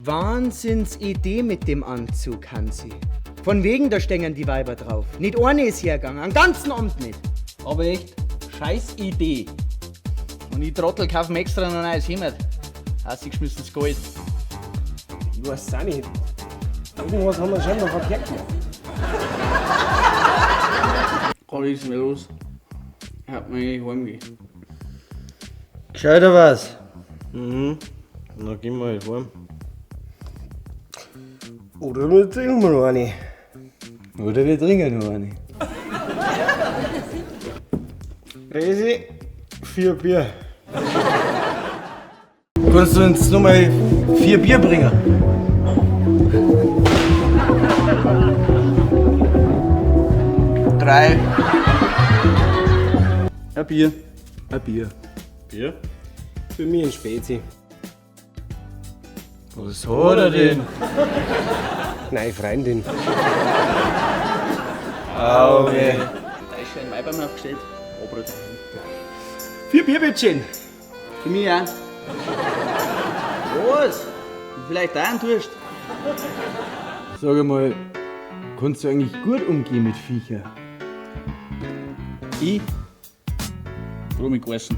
Wahnsinnsidee mit dem Anzug, Hansi. Von wegen, da stehen die Weiber drauf. Nicht eine ist hergegangen, am ganzen Abend nicht. Aber echt, scheiß Idee. Und ich Trottel kauf mir extra noch ein neues Hemd. Ausgeschmissenes Gold. Ich weiß auch nicht. Irgendwas haben wir schon noch verkehrt gemacht. Gerade ist mir los. Ich hab mir heimgehen. Gescheiter was? Mhm. Na, gehen wir halt heim. Oder wir trinken noch eine. Oder wir trinken noch eine. Resi, 4 Bier. Kannst du uns nochmal 4 Bier bringen? 3. Ein Bier. Ein Bier. Bier? Für mich ein Spezi. Was hat er denn? Nein, Freundin. Auge. Da ist schon ein Maibaum aufgestellt. Obrot. 4 Bier, bitteschön. Für mich auch. Was? Vielleicht auch ein Durst. Sag mal, kannst du eigentlich gut umgehen mit Viecher? Ich? Froh mit Gewissen.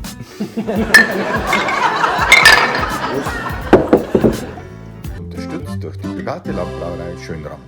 Unterstützt durch die private Landbrauerei Schönram.